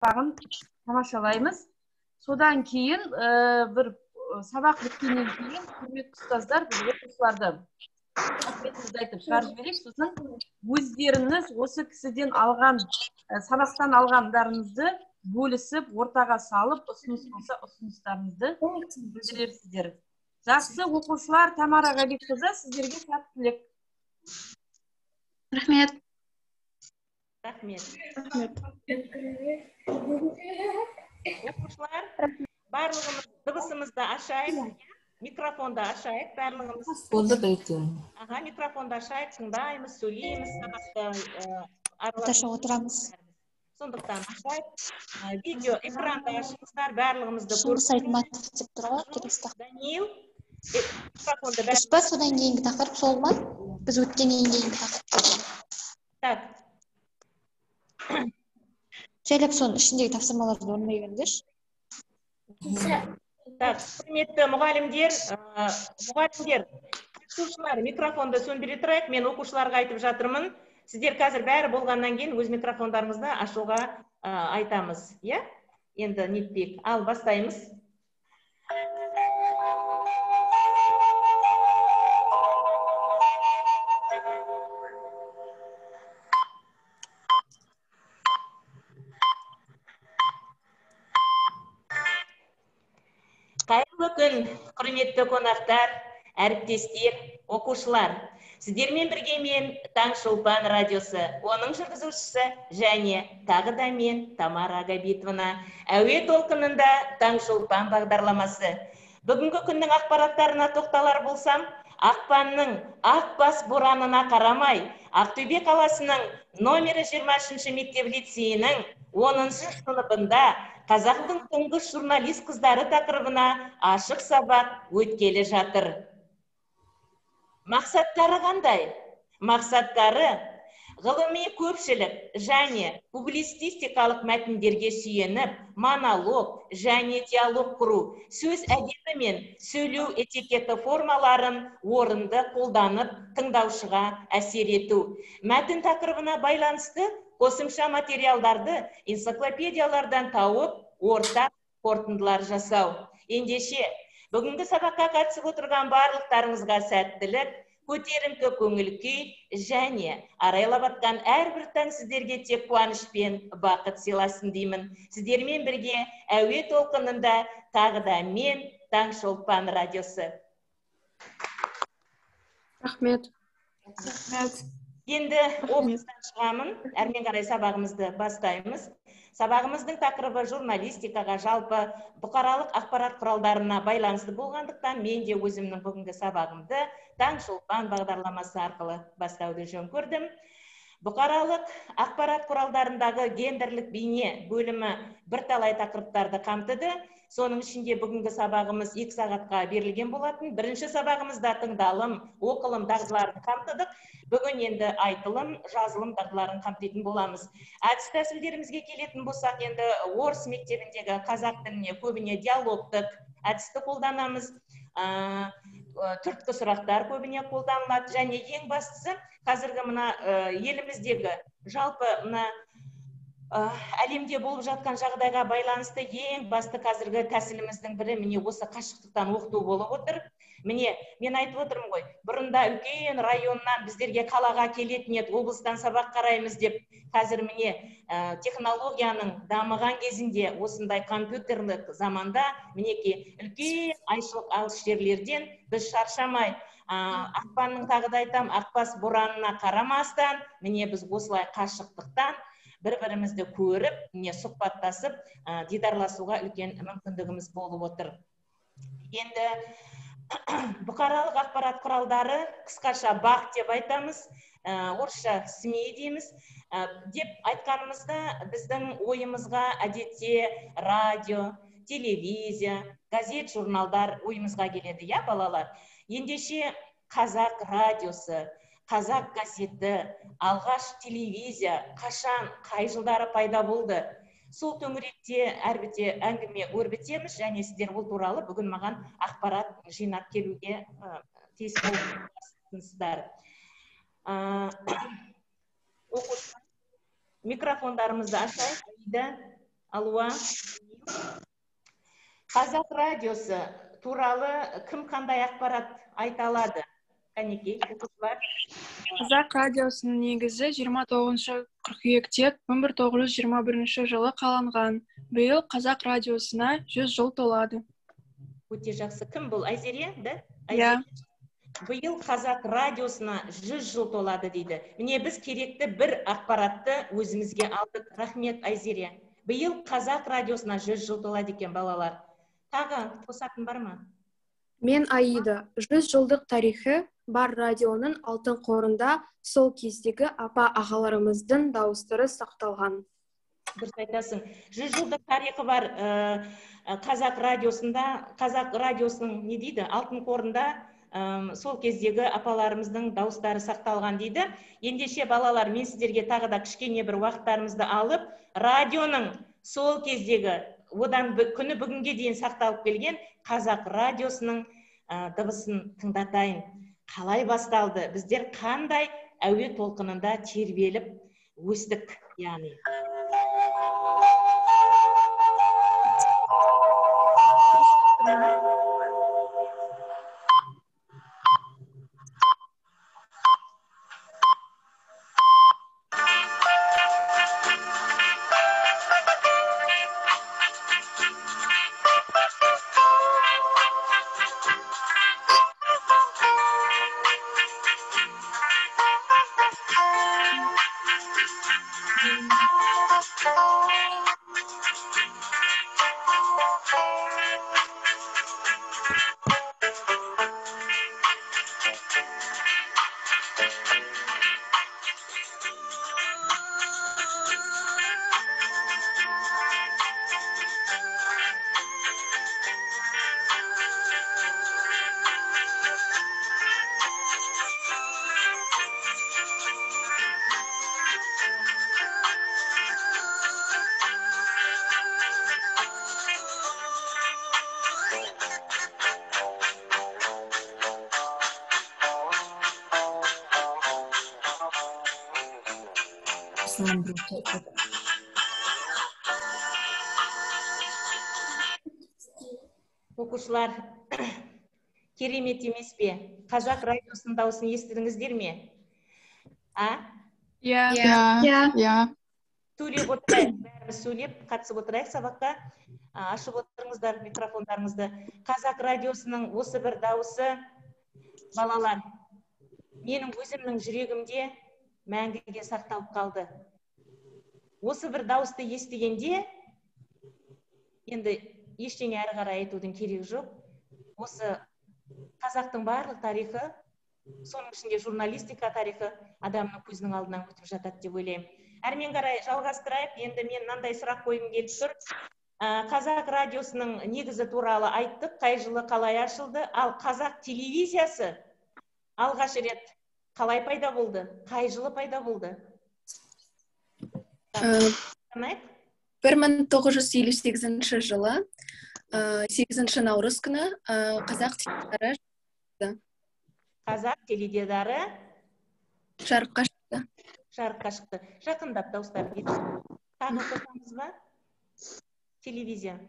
сабағын тамашалаймыз. Содан кейін бір сабақ біткеннен кейін құрметті ұстаздар, біз оқушыларды рахметімізді айтып шығарып жіберейік. Сосын өздеріңіз осы кісіден алған, сабақтан алғандарыңызды бөлісіп, ортаға салып, ұсыныс болса ұсыныстарыңызды білдірерсіздер. Жақсы, оқушылар, Тамара Ғабитқызы, сіздерге сәттілік. Рахмет. Рахмет. Рахмет. Оқушылар, барлығымыз дыбысымызды ашайық, микрофонды ашайық, барлығымыз. Болды бәйтін. Аға, микрофонды ашайық, тыңдаймыз, сөйлейміз, сабақта Орташа отырамыз. Сондықтан ашайық. Видео экранды ашыңыздар, барлығымызды Шыңғыс Айтматов деп тұр ғой, келесі тақырып. Даниил, микрофонды Дұрыс па, содан кейінгі тақырып сол ма? Біз өткеннен кейінгі тақырып. Так. Жайлап соның ішіндегі тапсырмаларды орындай беріңдерші. Так, құрметті мұғалімдер, қатысушылар, микрофонды сөндіре тұрайық. Мен оқушыларға айтып жатырмын. Сіздер қазір бәрі болғаннан кейін өз микрофондарыңызды ашуға айтамыз, иә? Енді нетпейік. Ал, бастаймыз. Қайырлы күн, құрметті қонақтар, әріптестер, оқушылар. Сіздермен бірге мен Таңшолпан радиосы, оның жүргізушісі және тағы да мен Тамара Габитовна. Әуе толқынында Таңшолпан бағдарламасы. Бүгінгі күннің ақпараттарына тоқталар болсам, ақпанның ақ бас боранына қарамай, Ақтөбе қаласының номері 23-ші мектеп лицейінің 10-шы сыныбында қазақтың тұңғыш журналист қыздары тақырыбына ашық сабақ өткелі жатыр. Мақсаттары қандай? Мақсаттары ғылыми көпшілік және публицистикалық мәтіндерге сүйеніп, монолог және диалог құру, сөз әдебі мен сөйлеу этикеті формаларын орынды қолданып, тыңдаушыға әсер ету. Мәтін тақырыбына байланысты қосымша материалдарды энциклопедиялардан тауып, ортақ қорытындылар жасау. Ендеше, бүгінгі сабаққа қатысып отырған барлықтарыңызға сәттілік, көтеріңкі көңіл күй және арайлап атқан әрбір таң сіздерге тек қуаныш пен бақыт сыйласын деймін. Сіздермен бірге әуе толқынында тағы да мен, Таңшолпан радиосы. Рахмет. Рахмет. Енді облыстан шығамын, әрмен қарай сабағымызды бастаймыз. Сабағымыздың тақырыбы журналистикаға, жалпы бұқаралық ақпарат құралдарына байланысты болғандықтан, мен де өзімнің бүгінгі сабағымды Таңшолпан бағдарламасы арқылы бастауды жөн көрдім. Бұқаралық ақпарат құралдарындағы гендерлік бейне бөлімі бірталай тақырыптарды қамтыды. Соның ішінде бүгінгі сабағымыз 2 сағатқа берілген болатын. Бірінші сабағымызда тыңдалым, оқылым дағдыларын қамтыдық. Бүгін енді айтылым, жазылым дағдыларын қамтитын боламыз. Әдіс тәсілдерімізге келетін болсақ, енді орыс мектебіндегі қазақ тіліне көбіне диалогтық әдісті қолданамыз. Түрткі сұрақтар көбіне қолданылады. Және ең бастысы, қазіргі мына еліміздегі жалпы мына әлемде болып жатқан жағдайға байланысты ең басты қазіргі тәсіліміздің бірі міне осы қашықтықтан оқыту болып отыр. Міне, мен айтып отырмын ғой, бұрында үлкен районнан біздерге қалаға келетін еді, облыстан сабақ қараймыз деп. Қазір міне технологияның дамыған кезінде осындай компьютерлік заманда мінекей үлкен айшылық алыс жерлерден біз шаршамай, ақпанның тағы да айтам, ақбас боранына қарамастан, міне біз осылай қашықтықтан бір-бірімізді көріп, міне сұхбаттасып, дидарласуға үлкен мүмкіндігіміз болып отыр. Енді бұқаралық ақпарат құралдары, қысқаша БАҚ деп айтамыз, орысша СМИ дейміз. Деп айтқанымызда біздің ойымызға әдетте радио, телевизия, газет, журналдар ойымызға келеді, иә, балалар? Ендеше қазақ радиосы, қазақ газеті, алғаш телевизия қашан, қай жылдары пайда болды? Сол төңіректе әрбіте әңгіме өрбітеміз және сіздер ол туралы бүгін маған ақпарат жинап келуге тиіс боласыздар. Оқушылар, микрофондарымызды ашайық. Аида, Алуа. Қазақ радиосы туралы кім қандай ақпарат айта алады? Қанекей, оқушылар. Қазақ радиосының негізі 29 қыркүйекте 1921 жылы қаланған. Биыл Қазақ радиосына 100 жыл толады. Өте жақсы. Кім бұл? Айзере, да? Иә. Биыл Қазақ радиосына 100 жыл толады дейді. Міне, біз керекті бір ақпаратты өзімізге алдық. Рахмет, Айзере. Биыл Қазақ радиосына 100 жыл толады екен, балалар. Тағы қосатын бар ма? Мен Аида. 100 жылдық тарихы бар радионың алтын қорында сол кездегі апа ағаларымыздың дауыстары сақталған. Дұрыс айтасың. 100 жылдық тарихы бар Қазақ радиосында, Қазақ радиосының не дейді? Алтын қорында сол кездегі апаларымыздың дауыстары сақталған дейді. Ендеше, балалар, мен сіздерге тағы да кішкене бір уақыттарымызды алып, радионың сол кездегі, одан күні бүгінге дейін сақталып келген Қазақ радиосының дыбысын тыңдатайын. Қалай басталды? Біздер қандай әуе толқынында тербеліп өстік, яғни. Оқушылар, керемет емес пе? Қазақ радиосының дауысын естідіңіздер ме? А? Иә. Иә. Сөйлеп отырайық, бәріміз сөйлеп, қатысып отырайық сабаққа. Ашып отырыңыздар микрофондарыңызды. Қазақ радиосының осы бір дауысы, балалар, менің өзімнің жүрегімде мәңгіге сақталып қалды. Осы бір дауысты естігенде, енді ештеңе әрі қарай айтудың керегі жоқ. Осы қазақтың барлық тарихы, соның ішінде журналистика тарихы адамның көзінің алдынан өтіп жатады деп ойлаймын. Әрмен қарай жалғастырайық. Енді мен мынандай сұрақ қойғым келіп тұр. Қазақ радиосының негізі туралы айттық, қай жылы қалай ашылды, ал қазақ телевизиясы алғаш рет қалай пайда болды, қай жылы пайда болды? 1958 жылы 8 наурыз күні қазақ теледидары шықты. Қазақ теледидары жарыққа шықты. Жарыққа шықты. Жақындап дауыстар. Тағы қосамыз ба? Телевизия.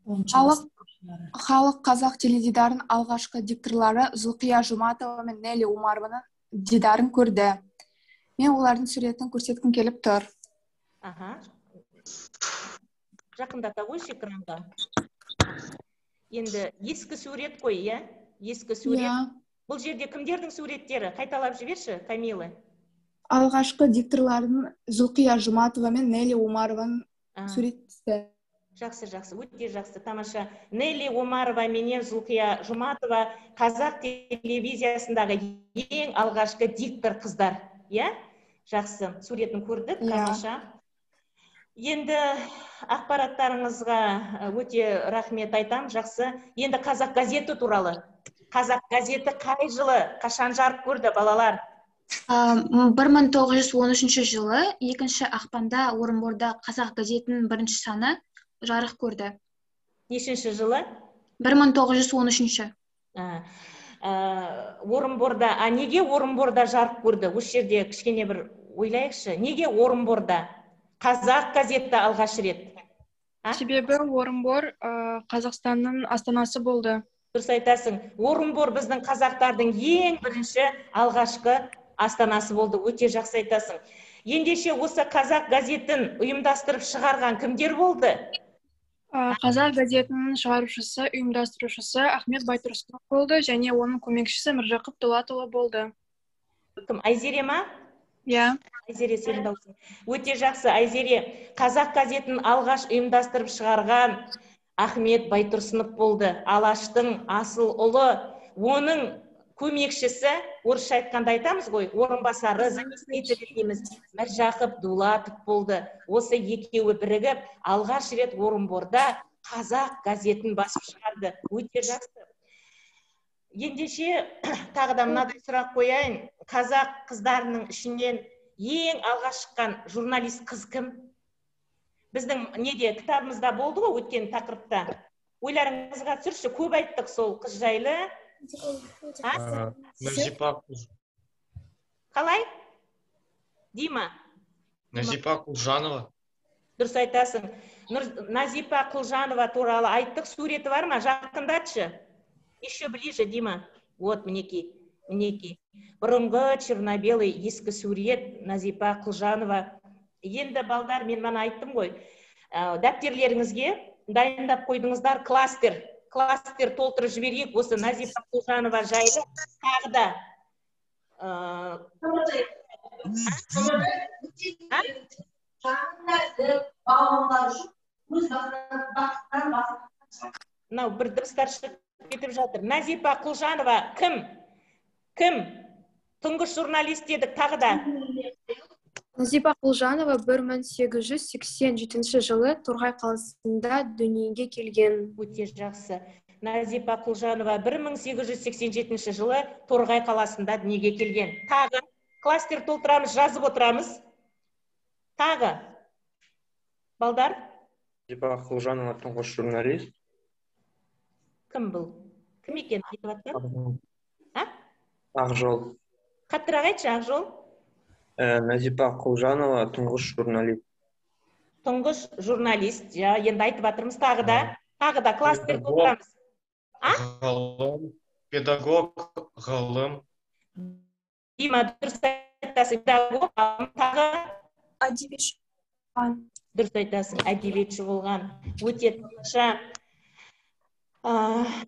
Халық қазақ теледидарының алғашқы дикторлары Зұлқия Жұматова мен Нелли Омарованың дидарын көрді. Мен олардың суретін көрсеткім келіп тұр. Аха. Жақындата қойшы экранға. Енді ескі сурет қой, иә? Ескі сурет. Бұл жерде кімдердің суреттері? Қайталап жіберші, Камила. Алғашқы дикторлардың Зұлқия Жұматова мен Нелли Омарованың суреті. Жақсы, жақсы, өте жақсы, тамаша. Нелли Омарова менен Зұлқия Жұматова қазақ телевизиясындағы ең алғашқы диктор қыздар, иә? Жақсы, суретін көрдік, тамаша. Енді ақпараттарыңызға өте рахмет айтам, жақсы. Енді Қазақ газеті туралы. Қазақ газеті қай жылы, қашан жарық көрді, балалар? 1913 жылы 2 ақпанда Орынборда Қазақ газетінің бірінші саны жарық көрді. Нешінші жылы? 1913. Орынборда, а неге Орынборда жарық көрді? Осы жерде кішкене бір ойлайықшы. Неге Орынборда? Қазақ газеті алғаш рет. Себебі Орынбор Қазақстанның астанасы болды. Дұрыс айтасың. Орынбор біздің қазақтардың ең бірінші алғашқы астанасы болды. Өте жақсы айтасың. Ендеше осы қазақ газетін ұйымдастырып шығарған кімдер болды? Қазақ газетінің шығарушысы, ұйымдастырушысы Ахмет Байтұрсынов болды және оның көмекшісі Міржақып Дулатұлы болды. Кім? Айзере ма? Иә. Айзере, сенің дауысың. Өте жақсы, Айзере. Қазақ газетін алғаш ұйымдастырып шығарған Ахмет Байтұрсынов болды. Алаштың асыл ұлы, оның көмекшісі, орысша айтқанда айтамыз ғой, орынбасары, заместитель дейміз, Міржақып Дулатов болды. Осы екеуі бірігіп, алғаш рет Орынборда қазақ газетін басып шығарды. Өте жақсы. Ендеше тағы да мынадай сұрақ қояйын. Қазақ қыздарының ішінен ең алғаш шыққан журналист қыз кім? Біздің неде кітабымызда болды ғой өткен тақырыпта. Ойларыңызға түсірші, көп айттық сол қыз жайлы. Назипа. Қалай? Дима. Назипа Құлжанова. Дұрыс айтасың. Назипа Құлжанова туралы айттық. Суреті бар ма? Жақындатшы. Еще ближе, Дима. Вот, мінекей. Мінекей. Бұрынғы черно-белый ескі сурет Назипа Құлжанова. Енді балдар, мен мана айттым ғой. Дәптерлеріңізге дайындап қойдыңыздар кластер. Кластер толтырып жіберейік осы Назипа Құлжанова жайлы тағы да. Мынау бір дыбыстар шығып кетіп жатыр. Назипа Құлжанова кім? Кім? Тұңғыш журналист дедік тағы да. Назипа Құлжанова 1887 жылы Торғай қаласында дүниеге келген. Өте жақсы. Назипа Құлжанова 1887 жылы Торғай қаласында дүниеге келген. Тағы кластер толтырамыз, жазып отырамыз. Тағы. Балдар? Назипа Құлжанова тұңғыш журналист. Кім бұл? Кім екен айтып жатқан? А? Ақжол. Қаттырақ айтшы, Ақжол. Назипа Құлжанова тұңғыш журналист. Тұңғыш журналист, ja, енді айтып жатырмыз тағы да. Тағы да кластер толтырамыз. А? Ғалым, педагог, ғалым. Дима, дұрыс айтасың, педагог, ғалым, тағы әдебиетші. Дұрыс айтасың, әдебиетші болған. Өте тамаша.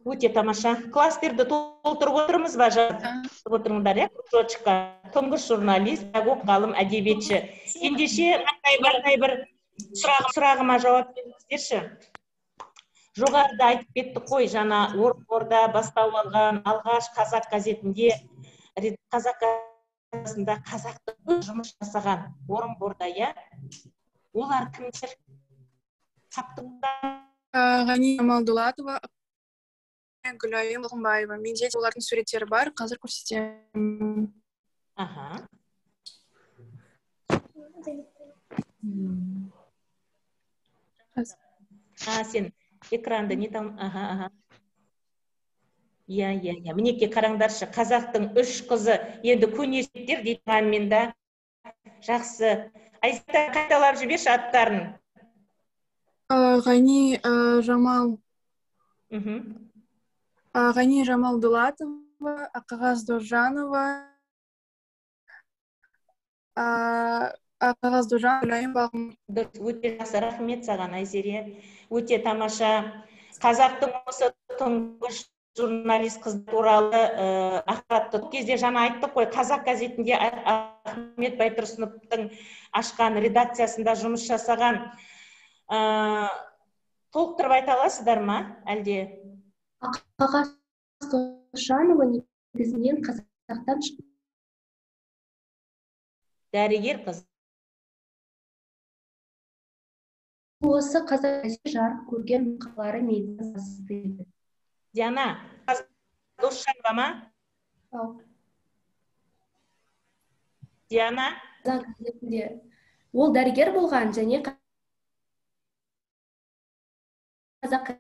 Өте тамаша. Кластерді толтырып отырмыз ба? Жазып отырыңдар, иә? Кружочка. Тұңғыш журналист, педагог, ғалым, әдебиетші. Ендеше, мынандай бір сұрағыма жауап беріңіздерші. Жоғарыда айтып кеттік қой, жаңа Орынборда бастау алған алғаш қазақ газетінде, қазақ газетінде қазақтың жұмыс жасаған Орынборда, иә? Олар кімдер? Таптыңдар? Ғани Жамал Дулатова, Гүлайым Лғымбаева. Менде олардың суреттері бар, қазір көрсетемін. Аха. А, сен экранды не там, аха, аха. Иә, иә, иә. Мінекей қараңдаршы, қазақтың үш қызы, енді көне суреттер деймін да. Жақсы. Айзада, қайталап жіберші аттарын. Ғани Жамал. Ғани Жамал Дулатова, Аққағаз Досжанова, Аққағаз Досжанова, Гүлайым Балғын. Өте жақсы, рахмет саған, Айзере. Өте тамаша. Қазақтың осы тұңғыш журналист қыз туралы ақпаратты кезде жаңа айттық қой, қазақ газетінде Ахмет Байтұрсыновтың ашқан редакциясында жұмыс жасаған. Толықтырып айта аласыздар ма, әлде? Аққағаз Досжанова негізінен қазақтан шыққан. Дәрігер қыз. Осы қазақ газеті жарық көрген мақалалары медицина саласы еді. Диана, Досжанова ма? Диана? Қазақ газетінде ол дәрігер болған және қазақ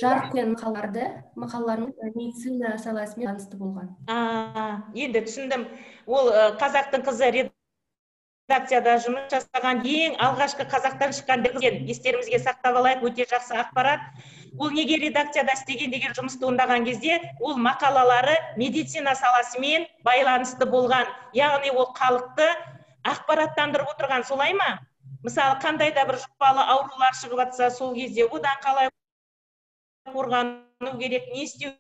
жарық көрген мақалаларының медицина саласымен байланысты болған. Енді түсіндім. Ол қазақтың қызы Редакцияда жұмыс жасаған ең алғашқы қазақтан шыққан деген естерімізге сақтап алайық, өте жақсы ақпарат. Ол неге редакцияда істеген деген жұмыс туындаған кезде, ол мақалалары медицина саласымен байланысты болған. Яғни ол халықты ақпараттандырып отырған, солай ма? Мысалы, қандай да бір жұқпалы аурулар шығып жатса, сол кезде одан қалай қорғану керек, не істеу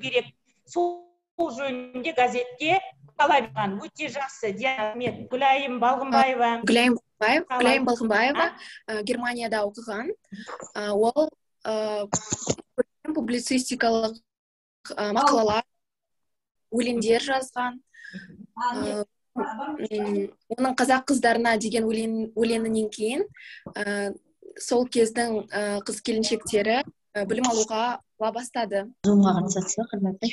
керек, сол жөнінде газетке мақала берген. Өте жақсы. Рахмет. Гүлайым Балғынбаева. Гүлайым Гүлайым Балғынбаева Германияда оқыған. Ол публицистикалық мақалалар, өлеңдер жазған. Оның «Қазақ қыздарына» деген өлеңінен кейін сол кездің қыз келіншектері білім алуға бастады. Зумға қатысасыз ба, құрметті?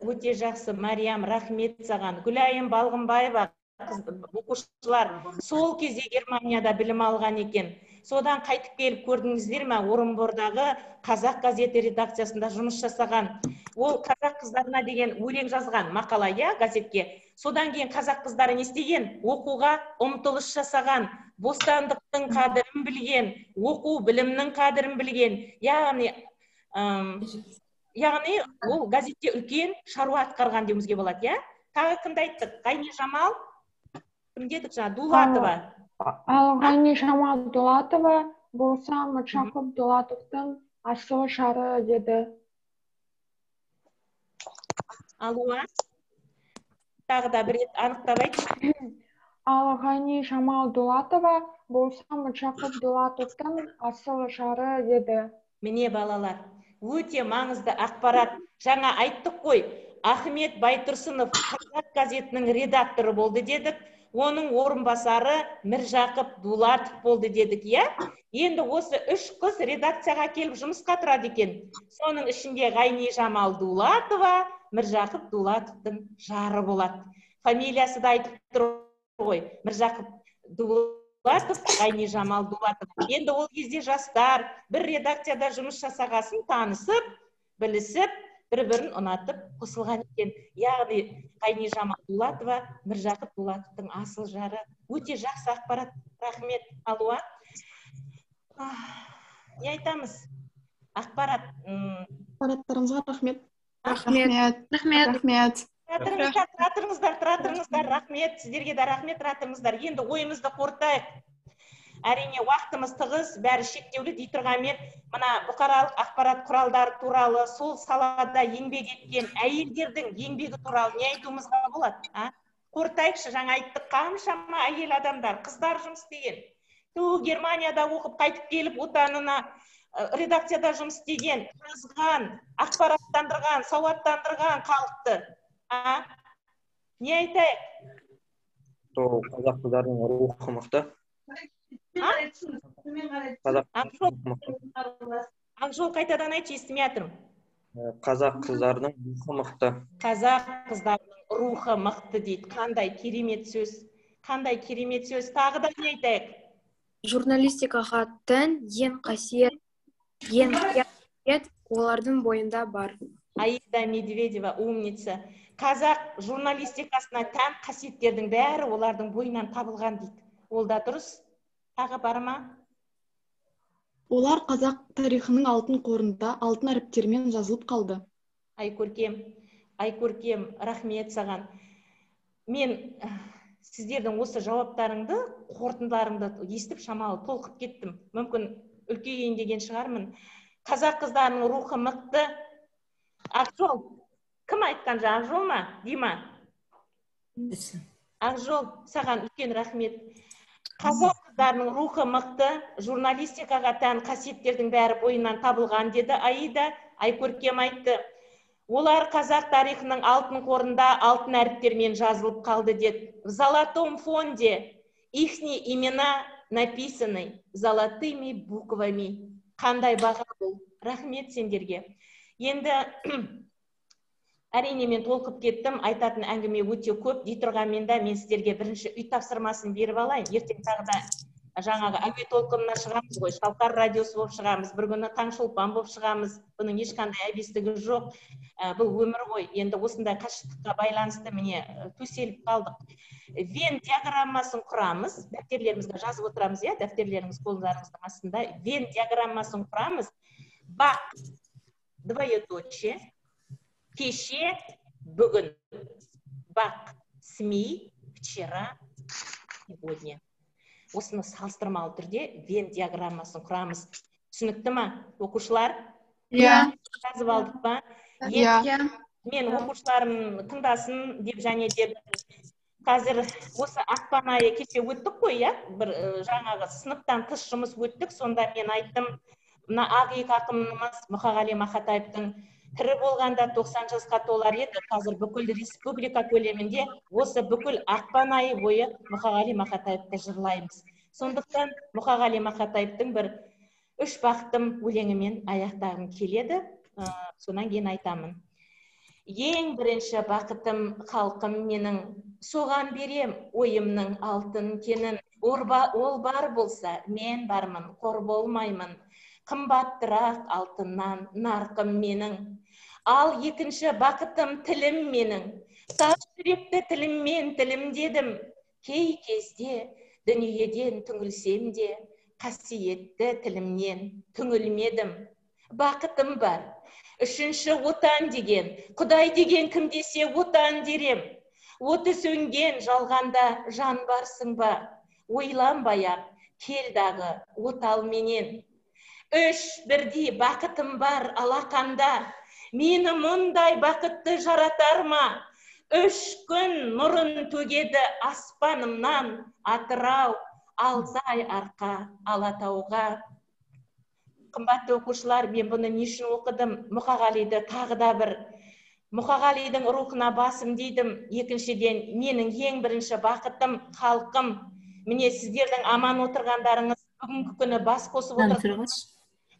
Өте жақсы, Мариям, рахмет саған. Гүлайым Балғынбаева, оқушылар, сол кезде Германияда білім алған екен. Содан қайтып келіп, көрдіңіздер ме, Орынбордағы «Қазақ» газеті редакциясында жұмыс жасаған. Ол «Қазақ қыздарына» деген өлең жазған, мақала, иә, газетке. Содан кейін қазақ қыздары не істеген? Оқуға ұмтылыс жасаған, бостандықтың қадірін білген, оқу білімнің қадірін білген. Яғни ол газетте үлкен шаруа атқарған деуімізге болады, иә. Тағы кімді айттық? Ғайни Жамал, кім дедік жаңа? Дулатова. Ал Ғайни Жамал Дулатова болса, Міржақып Дулатовтың асыл жары еді. Алуа, тағы да бір рет анықтап айтшы. Ал Ғайни Жамал Дулатова болса, Міржақып Дулатовтың асыл жары еді. Міне, балалар, өте маңызды ақпарат. Жаңа айттық қой, Ахмет Байтұрсынов «Қазақ» газетінің редакторы болды дедік, оның орынбасары Міржақып Дулатов болды дедік, иә. Енді осы үш қыз редакцияға келіп жұмысқа тұрады екен. Соның ішінде Ғайни Жамал Дулатова Міржақып Дулатовтың жары болады. Фамилиясы да айтып тұр ғой: Міржақып Дулатов, Ғайни Жамал Дулатова. Енді ол кезде жастар бір редакцияда жұмыс жасағасын, танысып, білісіп, бір бірін ұнатып қосылған екен. Яғни Ғайни Жамал Дулатова Міржақып Дулатовтың асыл жары. Өте жақсы ақпарат, рахмет, Алуа. Не айтамыз? Ақпарат. Ақпараттарыңызға рахмет. Рахмет. Рахмет. Рахмет. Тұра тұрыңыздар, тұра тұрыңыздар, тұра тұрыңыздар, рахмет сіздерге де, рахмет, тұра тұрыңыздар. Енді ойымызды қорытайық. Әрине, уақытымыз тығыз, бәрі шектеулі дей тұрғанмен, мына бұқаралық ақпарат құралдары туралы, сол салада еңбек еткен әйелдердің еңбегі туралы не айтуымызға болады, а? Қорытайықшы. Жаңа айттық, қаншама әйел адамдар, қыздар жұмыс істеген, ту Германияда оқып, қайтып келіп, отанына редакцияда жұмыс істеген, жазған, ақпараттандырған, сауаттандырған халықты, а? Не айтайық? Сол қазақ қыздарының рухы мықты. Қазақ Ақжол, Ақжол, қайтадан айтшы, естімей жатырмын. Қазақ қыздарының рухы мықты. Қазақ қыздарының рухы мықты дейді. Қандай керемет сөз, қандай керемет сөз! Тағы да не айтайық? Журналистикаға тән ең қасиет олардың бойында бар. Аида Медведева, умница. Қазақ журналистикасына тән қасиеттердің бәрі олардың бойынан табылған дейді. Ол да дұрыс. Тағы бар ма? Олар қазақ тарихының алтын қорында алтын әріптермен жазылып қалды. Айкөркем, Айкөркем, рахмет саған. Мен сіздердің осы жауаптарыңды, қорытындыларыңды естіп, шамалы толқып кеттім. Мүмкін, үлкейейін деген шығармын. Қазақ қыздарының рухы мықты. Ақжол, кім айтқан жаңа? Ақжол ма, Дима? Ақжол, саған үлкен рахмет. Қазақ қыздарының рухы мықты, журналистикаға тән қасиеттердің бәрі бойынан табылған деді Аида. Айкөркем айтты, олар қазақ тарихының алтын қорында алтын әріптермен жазылып қалды деді. В золотом фонде ихние имена написаны золотыми буквами. Қандай баға бұл! Рахмет сендерге. Енді, әрине, мен толқып кеттім, айтатын әңгіме өте көп дей тұрғанмен де, мен сіздерге бірінші үй тапсырмасын беріп алайын. Ертең тағы да Жаңағы әуе толқынына шығамыз ғой, Шалқар радиосы болып шығамыз, бір күні Таңшолпан болып шығамыз. Бұның ешқандай әбестігі жоқ. Бұл өмір ғой. Енді осындай қашықтыққа байланысты міне төселіп қалдық. Вен диаграммасын құрамыз, дәптерлерімізге жазып отырамыз, иә, дәптерлеріңіз қолдарыңыздың астында. Вен диаграммасын құрамыз. Бақ, двоеточие, кеше, бүгін. Бақ, СМИ, вчера, сегодня. Осыны салыстырмалы түрде Вен диаграммасын құрамыз. Түсінікті ма, оқушылар? Иә. Жазып алдық па? Иә. Мен оқушыларым тыңдасын деп және де қазір осы ақпан айы кеше өттік қой, иә, бір жаңағы сыныптан тыс жұмыс өттік. Сонда мен айттым, мына ақ иек ақынымыз Мұқағали Мақатаевтың тірі болғанда 90 жасқа толар еді. Қазір бүкіл республика көлемінде осы бүкіл ақпан айы бойы Мұқағали Мақатаевты жырлаймыз. Сондықтан Мұқағали Мақатаевтың бір «Үш бақытым» өлеңімен аяқтағым келеді. Сонан кейін айтамын. Ең бірінші бақытым халқым менің, соған берем ойымның алтын кенін. Ол бар болса, мен бармын, қор болмаймын. Қымбаттырақ алтыннан нарқым менің. Ал екінші бақытым тілім менің. Тас жүректі тіліммен тілімдедім. Кей кезде дүниеден түңілсем де, қасиетті тілімнен түңілмедім. Бақытым бар. Үшінші отан деген, Құдай деген кім десе отан дерем. Оты сөнген жалғанда жан барсың ба? Ойланбай-ақ кел дағы отал менен. Үш бірдей бақытым бар алақанда, мені мұндай бақытты жаратар ма? Үш күн нұрын төгеді аспанымнан, Атырау, Алтай, Арқа, Алатауға. Қымбатты оқушылар, мен бұны не үшін оқыдым? Мұқағалиды тағы да бір Мұқағалидың рухына басым дейдім. Екіншіден, менің ең бірінші бақытым халқым. Міне сіздердің аман отырғандарыңыз, бүгінгі күні бас қосып отырғандарыңыз,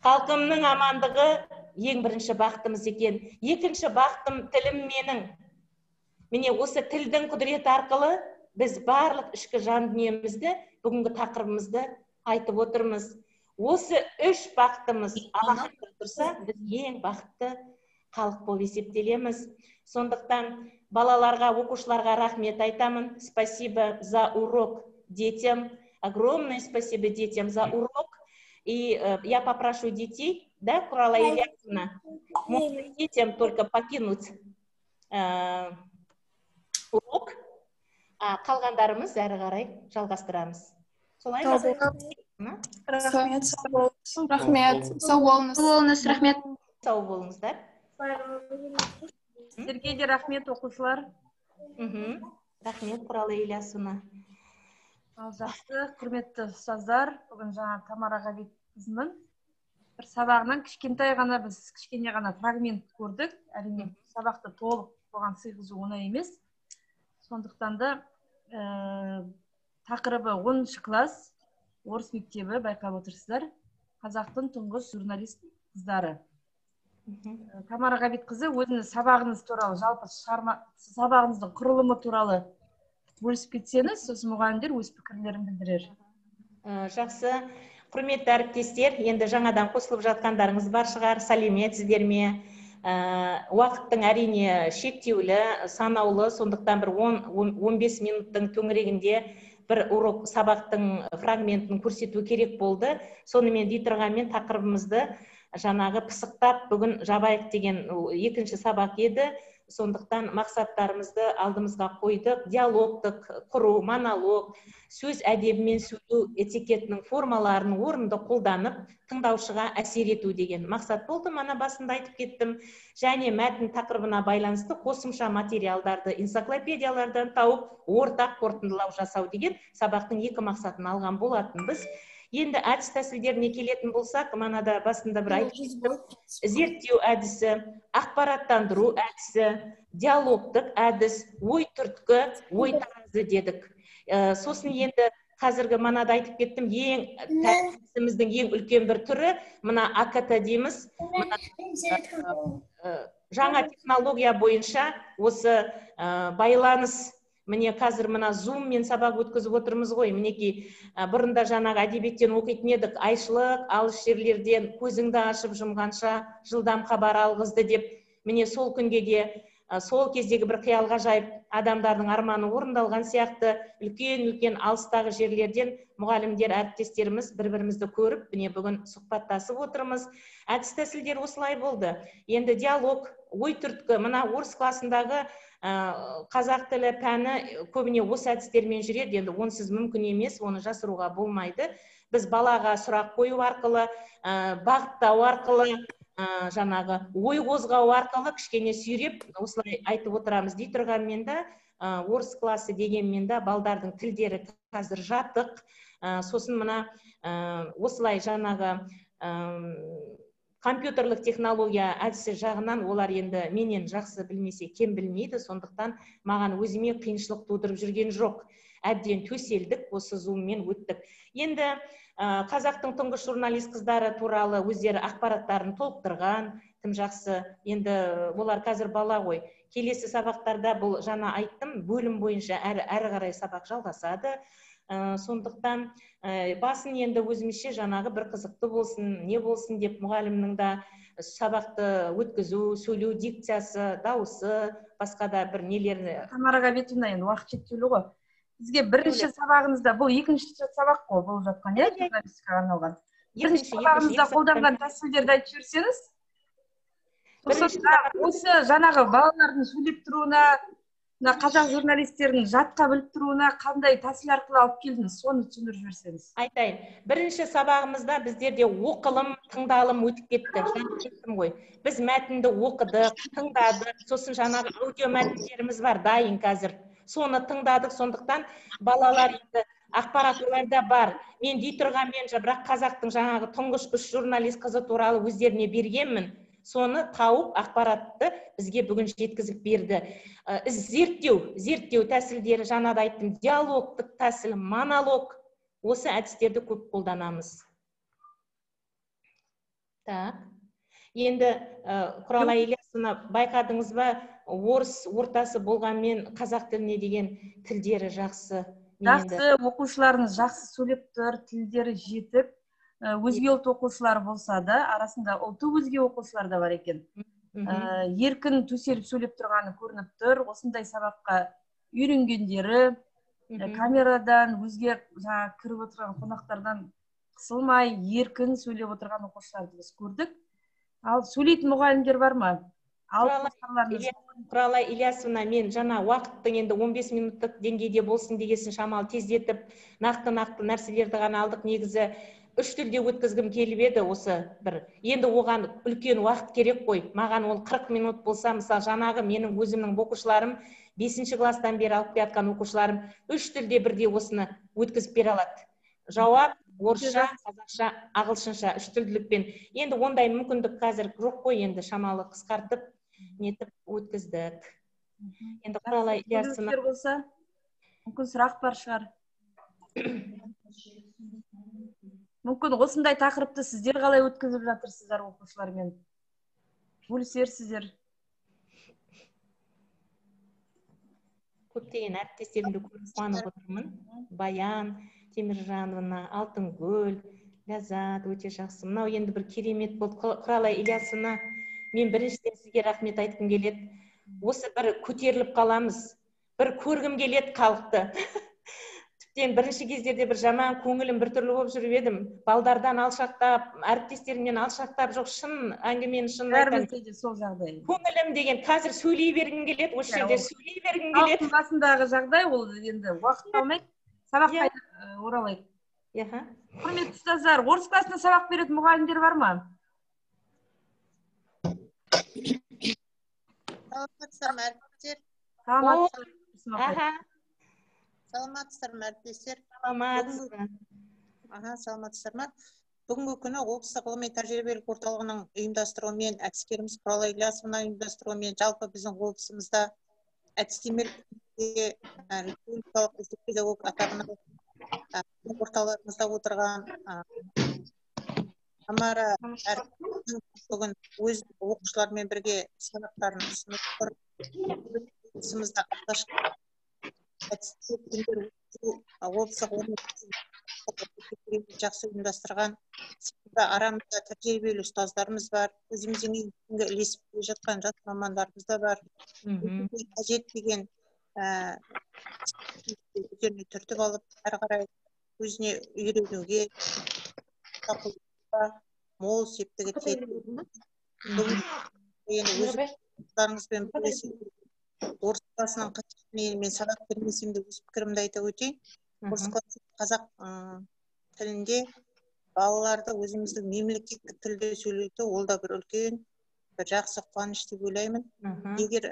халқымның амандығы ең бірінші бақытымыз екен. Екінші бақытым тілім менің. Міне осы тілдің құдіреті арқылы біз барлық ішкі жан дүниемізді, бүгінгі тақырыбымызды айтып отырмыз. Осы үш бақытымыз алақанда тұрса, біз ең бақытты халық болып есептелеміз. Сондықтан балаларға, оқушыларға рахмет айтамын. Спасибо за урок детям. Огромное спасибо детям за урок. И я попрошу детей, да, Курала Ильясовна, можно детям только покинуть урок, а қалғандарымыз әрі қарай жалғастырамыз. Солай ма? Рахмет, сау болыңыз. Рахмет, сау болыңыз. Сау болыңыз, рахмет. Сау болыңыздар. Сіздерге де рахмет, оқушылар. Рахмет, Құрала Ильясовна. Ал жақсы, құрметті ұстаздар, бүгін жаңа Тамара Ғабитқызының бір сабағынан кішкентай ғана біз кішкене ғана фрагмент көрдік. Әрине, сабақты толық оған сыйғызу оңай емес. Сондықтан да тақырыбы 10 класс, орыс мектебі, байқап отырсыздар, қазақтың тұңғыш журналист қыздары. Тамара Ғабитқызы, өзіңіз сабағыңыз туралы, жалпы шығарма сабағыңыздың құрылымы туралы бөлісіп кетсеңіз, сосын мұғалімдер өз пікірлерін білдірер. Жақсы. Құрметті әріптестер, енді жаңадан қосылып жатқандарыңыз бар шығар, сәлеметсіздер ме? Уақыттың әрине шектеулі, санаулы, сондықтан бір 10-15 минуттың төңірегінде бір урок сабақтың фрагментін көрсету керек болды. Сонымен дей тұрғанмен тақырыбымызды жаңағы пысықтап бүгін жабайық деген екінші сабақ еді. Сондықтан мақсаттарымызды алдымызға қойдық. Диалогтық құру, монолог, сөз әдебімен сөйлеу этикетінің формаларын орынды қолданып, тыңдаушыға әсер ету деген мақсат болды. Мана басында айтып кеттім. Және мәтін тақырыбына байланысты қосымша материалдарды энциклопедиялардан тауып, ортақ қорытындылау жасау деген сабақтың екі мақсатын алған болатынбыз. Енді әдіс тәсілдеріне келетін болсақ, манада басында бір айтып кеттім. Зерттеу әдісі, ақпараттандыру әдісі, диалогтық әдіс, ой түрткі, ой таразы дедік. Сосын енді қазіргі манада айтып кеттім, ең әдісіміздің ең үлкен бір түрі мына АКТ дейміз. Мына жаңа технология бойынша осы байланыс Міне қазір мына Zoom-мен сабақ өткізіп отырмыз ғой. Мінекей, бұрында жаңағы әдебиеттен оқитын едік, айшылық алыс жерлерден көзіңді ашып жұмғанша жылдам хабар алғызды деп. Міне сол күнге де сол кездегі бір қиял ғажайып адамдардың арманы орындалған сияқты. Үлкен-үлкен алыстағы жерлерден мұғалімдер, әріптестеріміз бір-бірімізді көріп, міне бүгін сұхбаттасып отырмыз. Әдіс тәсілдер осылай болды. Енді диалог, ой түрткі, мына орыс классындағы қазақ тілі пәні көбіне осы әдістермен жүреді. Енді онсыз мүмкін емес, оны жасыруға болмайды. Біз балаға сұрақ қою арқылы, бағыттау арқылы, жаңағы ой қозғау арқылы кішкене сүйреп осылай айтып отырамыз. Дей тұрғанмен де, орыс классы дегенмен де балдардың тілдері қазір жатық. Сосын мына осылай жаңағы компьютерлік технология әдісі жағынан олар енді менен жақсы білмесе кем білмейді, сондықтан маған өзіме қиыншылық тудырып жүрген жоқ. Әбден төселдік, осы Zoom-мен өттік. Енді қазақтың тұңғыш журналист қыздары туралы өздері ақпараттарын толықтырған, тым жақсы. Енді олар қазір бала ғой. Келесі сабақтарда бұл жаңа айттым, бөлім бойынша әрі қарай сабақ жалғасады. Сондықтан басын енді өзімізше жаңағы бір қызықты болсын, не болсын деп мұғалімнің да сабақты өткізу, сөйлеу дикциясы, дауысы, басқа да бір нелерді. Тамара Ғабитовна, енді уақыт шектеулі ғой. Бізге бірінші сабағыңызда, бұл екінші сабақ қой болып жатқан, иә, журналистикаға арналған. Бірінші сабағыңызда қолданған тәсілдерді айтып жіберсеңіз. Осы жаңағы балалардың сөйлеп тұруына, мына қазақ журналистерінің жатқа біліп тұруына қандай тәсіл арқылы алып келдіңіз, соны түсіндіріп жіберсеңіз. Айтайын. Бірінші сабағымызда біздерде оқылым, тыңдалым өтіп кетті. Жаңа айттым ғой. Біз мәтінді оқыдық, тыңдадық, сосын жаңағы аудио мәтіндеріміз бар дайын қазір. Соны тыңдадық, сондықтан балалар енді ақпарат оларда бар. Мен дей тұрғанмен, бірақ қазақтың жаңағы тұңғыш үш журналист қызы туралы өздеріне бергенмін. Соны тауып ақпаратты бізге бүгін жеткізіп берді. Зерттеу тәсілдері, жаңа да айттым, диалогтық тәсіл, монолог, осы әдістерді көп қолданамыз. Так. Енді Құралай Ильясовна, байқадыңыз ба, орыс ортасы болғанмен қазақ тіліне деген тілдері жақсы. Жақсы, оқушыларыңыз жақсы сөйлеп тұр, тілдері жетік. Өзге ұлт оқушылары болса да, арасында ұлты өзге оқушылар да бар екен. Еркін төселіп сөйлеп тұрғаны көрініп тұр. Осындай сабаққа үйренгендері, камерадан, өзге жаңа кіріп отырған қонақтардан қысылмай, еркін сөйлеп отырған оқушыларды біз көрдік. Ал сөйлейтін мұғалімдер бар ма? Құралай Ильясовна, мен жаңа уақыттың енді 15 минуттық деңгейде болсын дегесін шамалы тездетіп, нақты-нақты нәрселерді ғана алдық. Негізі үш тілде өткізгім келіп еді осы бір. Енді оған үлкен уақыт керек қой. Маған ол 40 минут болса, мысалы жаңағы менің өзімнің оқушыларым 5-ші класстан бері алып келатқан оқушыларым үш тілде бірдей осыны өткізіп бере алады. Жауап орысша, қазақша, ағылшынша үш тілділікпен. Енді ондай мүмкіндік қазір жоқ қой, енді шамалы қысқартып нетіп өткіздік. Енді Құралай Ильясовна болса, мүмкін сұрақ бар шығар. Мүмкін осындай тақырыпты сіздер қалай өткізіп жатырсыздар оқушылармен? Бөлісерсіздер. Көптеген әріптестерімді көріп қуанып отырмын. Баян Теміржановна, Алтынгүл, Ләззат өте жақсы. Мынау енді бір керемет болды. Құралай Ильясовна, мен біріншіден сізге рахмет айтқым келеді. Осы бір көтеріліп қаламыз, бір көргім келеді халықты. Тіптен бірінші кездерде бір жаман көңілім біртүрлі болып жүріп едім. Балдардан алшақтап, әріптестерімнен алшақтап, жоқ, шын әңгімені шын айтамын. Бәрімізде де сол жағдай. Көңілім деген қазір сөйлей бергім келеді, осы жерде сөйлей бергім келеді. Халықтың басындағы жағдай ол енді уақыт алмайды. Сабаққа оралайық. Құрметті ұстаздар, орыс классында сабақ беретін мұғалімдер бар ма? Саламатсыздар ма, әріптестер? Саламатсыздар. Саламатсыздар ма, әріптестер? Саламатсыздар. Саламатсыздар ма? Бүгінгі күні облыстық ғылыми тәжірибелік орталығының ұйымдастыруымен, әдіскеріміз Құралай Ильясовна ұйымдастыруымен, жалпы біздің облысымызда әдістемелік республикалық үздік педагог атағына орталарымызда отырған Тамара әріптесіміз бүгін өз оқушыларымен бірге сабақтарын ұсынып тұр. Облысымызда алғашқы Әдістер облыстық жақсы ұйымдастырған. Себебі арамызда тәжірибелі ұстаздарымыз бар, өзіміздің күнге ілесіп келе жатқан жас мамандарымыз да бар. Қажет деген өздеріне түртіп алып, әрі қарай өзіне үйренуге мол септігі тиеді. Бүгін енді өз ұстаздарыңызбен бірлесіп орыс классының қасиетіне мен сабақ бермесем де өз пікірімді айта өтейін. Орыс классы қазақ тілінде балаларды өзіміздің мемлекеттік тілде сөйлету, ол да бір үлкен бір жақсы қуаныш деп ойлаймын. Егер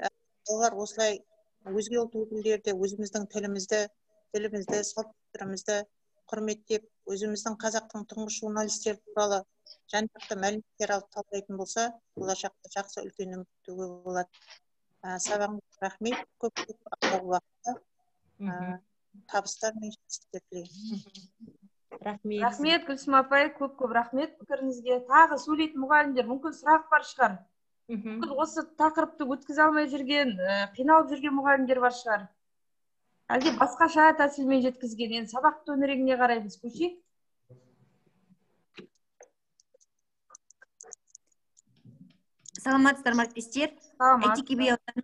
балалар осылай өзге ұлт өкілдері де өзіміздің тілімізді, салт дәстүрімізді құрметтеп, өзіміздің қазақтың тұңғыш журналистері туралы жан-жақты мәліметтер алып талдайтын болса, болашақта жақсы үлкен үміт күтуге болады. Сабағыңызға рахмет, көп көп алдағы уақытта табыстар мен жетістіктер тілеймін. Рахмет. Рахмет, Гүлсім апай, көп-көп рахмет пікіріңізге. Тағы сөйлейтін мұғалімдер, мүмкін сұрақ бар шығар. Мүмкін осы тақырыпты өткізе алмай жүрген, қиналып жүрген мұғалімдер бар шығар. Әлде басқаша тәсілмен жеткізген. Енді сабақ төңірегіне қарай біз көшейік. Саламатсыздар ма, әріптестер? Әйтеке би ауданы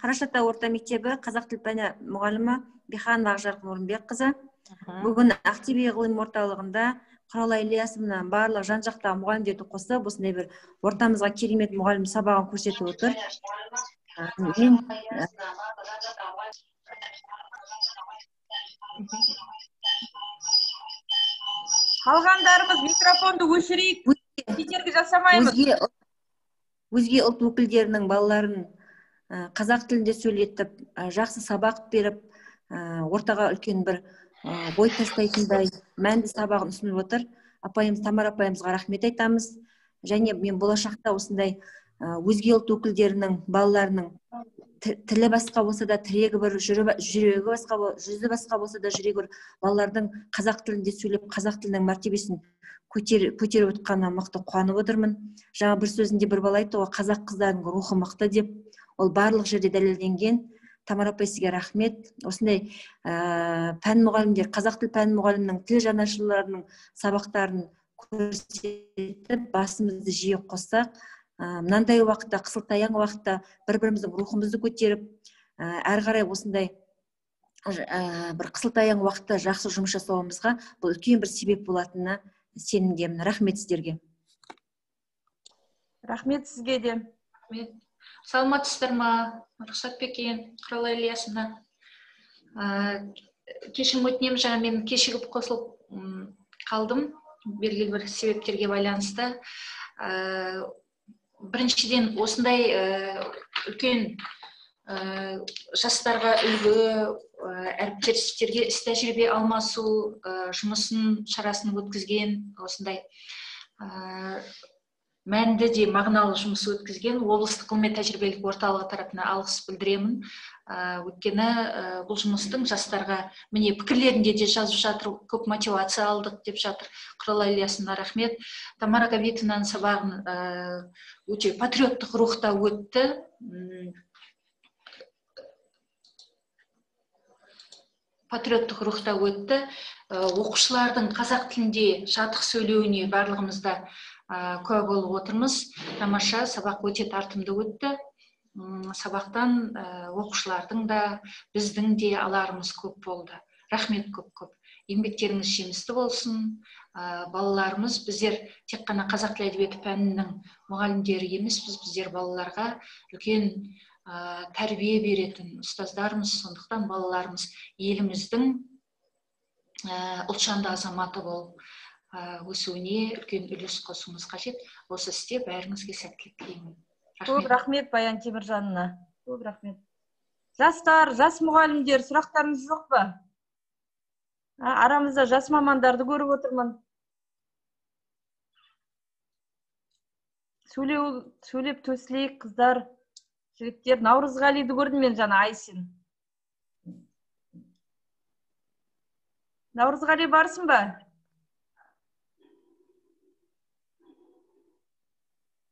Қарашатау орта мектебі қазақ тіл пәні мұғалімі Биханова Ақжарқын Орынбекқызы. Бүгін Ақтөбе ғылым орталығында Құралай Ілиясовна барлық жан-жақтағы мұғалімдерді қосып, осындай бір ортамызға керемет мұғалім сабағын көрсетіп отыр. Мен қалғандарымыз микрофонды өшірейік, кедергі жасамаймыз. Өзге ұлт өкілдерінің балаларын қазақ тілінде сөйлетіп, жақсы сабақ беріп, ортаға үлкен бір бой тастайтындай мәнді сабағын ұсынып отыр. Апайымыз, Тамара апайымызға рахмет айтамыз. Және мен болашақта осындай өзге ұлт өкілдерінің балаларының тілі басқа болса да тірегі бір, жүрегі басқа, жүзі басқа болса да жүрегі бір балалардың қазақ тілінде сөйлеп, қазақ тілінің мәртебесін көтеріп отқанына мықты қуанып отырмын. Жаңа бір сөзінде бір бала айтты ғой, қазақ қыздарының рухы мықты деп. Ол барлық жерде дәлелденген. Тамара апай, сізге рахмет. Осындай пән мұғалімдер, қазақ тіл пән мұғалімінің, тіл жанашырларының сабақтарын көрсетіп, басымызды жиі қоссақ, мынандай уақытта, қысылтаяң уақытта бір-біріміздің рухымызды көтеріп, әрі қарай осындай бір қысылтаяң уақытта жақсы жұмыс жасауымызға бұл үлкен бір себеп болатынына сенімдемін. Рахмет сіздерге. Рахмет сізге де. Рахмет. Саламатсыздар ма, рұқсат па екен, Құралай Ілиясовна? Кешірім өтінемін, жаңа мен кешігіп қосылып қалдым, белгілі бір себептерге байланысты. Біріншіден, осындай үлкен жастарға үлгі, әріптестерге іс тәжірибе алмасу жұмысын, шарасын өткізген, осындай мәнді де мағыналы жұмыс өткізген облыстық ғылыми тәжірибелік орталығы тарапынан алғыс білдіремін. Өйткені бұл жұмыстың жастарға, міне пікірлерінде де жазып жатыр, көп мотивация алдық деп жатыр. Құралай Ілиясовна рахмет. Тамара Габитовнаның сабағын өте патриоттық рухта өтті. Патриоттық рухта өтті. Оқушылардың қазақ тілінде жатық сөйлеуіне барлығымызда куә болып отырмыз. Тамаша сабақ өте тартымды өтті. Сабақтан оқушылардың да, біздің де аларымыз көп болды. Рахмет көп-көп. Еңбектеріңіз жемісті болсын. Балаларымыз, біздер тек қана қазақ тілі әдебиеті пәнінің мұғалімдері емеспіз, біздер балаларға үлкен тәрбие беретін ұстаздармыз. Сондықтан балаларымыз еліміздің ұлтжанды азаматы болып өсуіне үлкен үлес қосуымыз қажет. Осы істе бәріңізге сәттілік тілеймін. Көп рахмет Баян Теміржанына. Көп рахмет. Жастар, жас мұғалімдер, сұрақтарыңыз жоқ па? Арамызда жас мамандарды көріп отырмын. Сөйлеп төсілейік, қыздар, жігіттер. Наурызғалиді көрдім мен жаңа, Айсин. Наурызғали, барсың ба?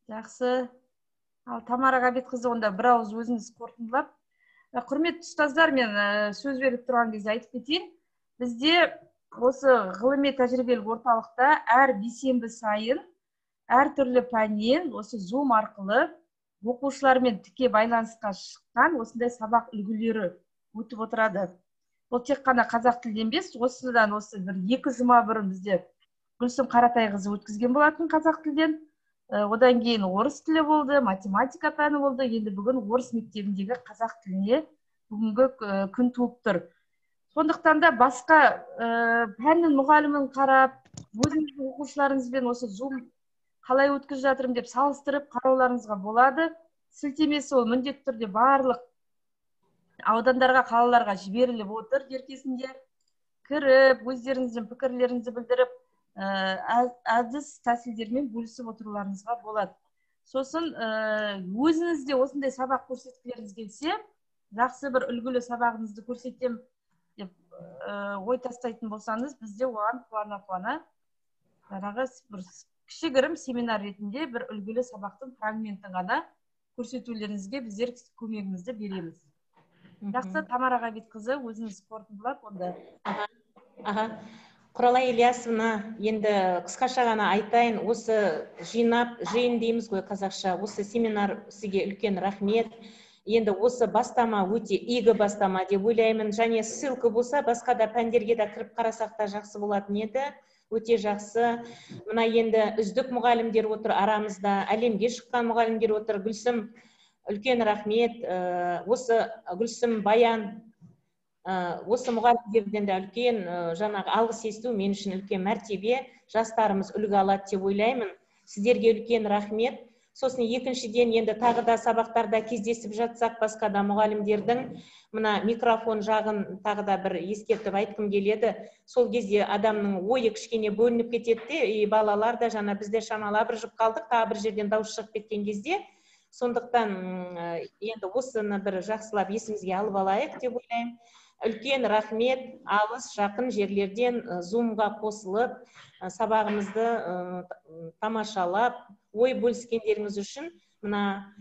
Жақсы. Ал Тамара Ғабитқызы, онда бір ауыз өзіңіз қорытындылап, Құрметті ұстаздар, мен сөз беріп тұрған кезде айтып кетейін. Бізде осы ғылыми тәжірибелік орталықта әр бейсенбі сайын әртүрлі пәннен осы Zoom арқылы оқушылармен тіке байланысқа шыққан осындай сабақ үлгілері өтіп отырады. Ол тек қана қазақ тілден емес, осыдан осы бір 2 жұма бұрын бізде Гүлсім Қаратайқызы өткізген болатын қазақ тілден. Одан кейін орыс тілі болды, математика пәні болды. Енді бүгін орыс мектебіндегі қазақ тіліне бүгінгі күн туып тұр. Сондықтан да басқа пәннің мұғалімін қарап, өзіңіздің оқушыларыңызбен осы Zoom қалай өткізіп жатырмын деп салыстырып қарауларыңызға болады. Сілтемесі ол міндетті түрде барлық аудандарға, қалаларға жіберіліп отыр. Дер кезінде кіріп, өздеріңіздің пікірлеріңізді білдіріп, әдіс тәсілдермен бөлісіп отыруларыңызға болады. Сосын өзіңіз де осындай сабақ көрсеткілеріңіз келсе, жақсы бір үлгілі сабағыңызды көрсетем деп ой тастайтын болсаңыз, бізде оған қуана-қуана жаңағы бір кішігірім семинар ретінде бір үлгілі сабақтың фрагментін ғана көрсетулеріңізге біздер көмегімізді береміз. Жақсы, Тамара Ғабитқызы, өзіңіз қорытындылап онда. Аха. Құралай Ильясовна, енді қысқаша ғана айтайын, осы жинап, жиын дейміз ғой қазақша, осы семинар сізге үлкен рахмет. Енді осы бастама өте игі бастама деп ойлаймын. Және ссылка болса, басқа да пәндерге де кіріп қарасақ та жақсы болатын еді. Өте жақсы. Мына енді үздік мұғалімдер отыр арамызда, әлемге шыққан мұғалімдер отыр. Гүлсім, үлкен рахмет. Осы Гүлсім, Баян, осы мұғалімдерден де үлкен жаңағы алғыс есту мен үшін үлкен мәртебе. Жастарымыз үлгі алады деп ойлаймын. Сіздерге үлкен рахмет. Сосын екіншіден енді тағы да сабақтарда кездесіп жатсақ, басқа да мұғалімдердің мына микрофон жағын тағы да бір ескертіп айтқым келеді. Сол кезде адамның ойы кішкене бөлініп кетеді де, и балалар да жаңа бізде шамалы абыржып қалдық, тағы бір жерден дауыс шығып кеткен кезде. Сондықтан енді осыны бір жақсылап есімізге алып алайық деп ойлаймын. Үлкен рахмет, алыс жақын жерлерден Zoom-ға қосылып, сабағымызды тамашалап, ой бөліскендеріңіз үшін. Мына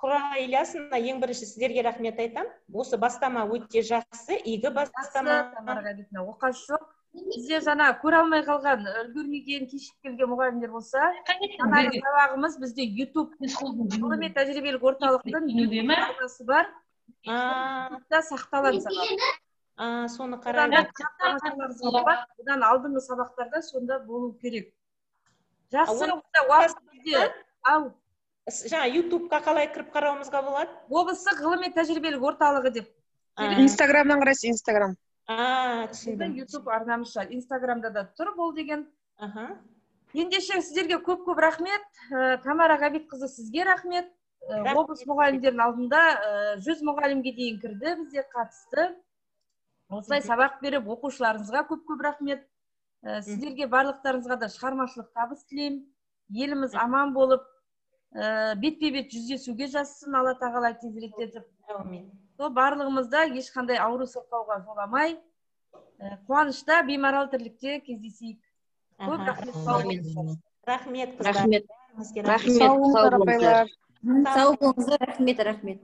Құралай Ильясовна, ең бірінші сіздерге рахмет айтам. Осы бастама өте жақсы, игі бастама. Жақсы, Тамара Ғабитовна, оқасы жоқ. Бізде жаңа көре алмай қалған, үлгермеген, кешігіп келген мұғалімдер болса, жаңағы сабағымыз бізде YouTube ғылыми тәжірибелік орталықтың YouTube арнасы бар. YouTube'да сақталады сабақ. Соны қараймын. Бұдан алдыңғы сабақтарда сонда болу керек. Жақсы, онда уақыт бізде. Ау. Жаңа YouTube'қа қалай кіріп қарауымызға болады? Облыстық ғылыми тәжірибелік орталығы деп. Инстаграмнан қарайсыз, Инстаграм. Түсіндім. YouTube арнамыз шығар. Инстаграмда да тұр бол деген. Ендеше сіздерге көп-көп рахмет. Тамара Ғабитқызы, сізге рахмет. Облыс мұғалімдерінің алдында 100 мұғалімге дейін кірді, бізде қатысты. Осылай сабақ беріп, оқушыларыңызға көп-көп рахмет. Сіздерге барлықтарыңызға да шығармашылық табыс тілеймін. Еліміз аман болып, бетпе-бет жүздесуге жазсын, Алла тағала тезіректетіп. Әумин. Сол барлығымызда ешқандай ауру сырқауға жоламай, қуанышта, беймарал тірлікте кездесейік. Көп рахмет. Рахмет, қыздар. Рахмет. Рахмет. Сау болыңыздар, апайлар. Сау болыңыздар, рахмет, рахмет.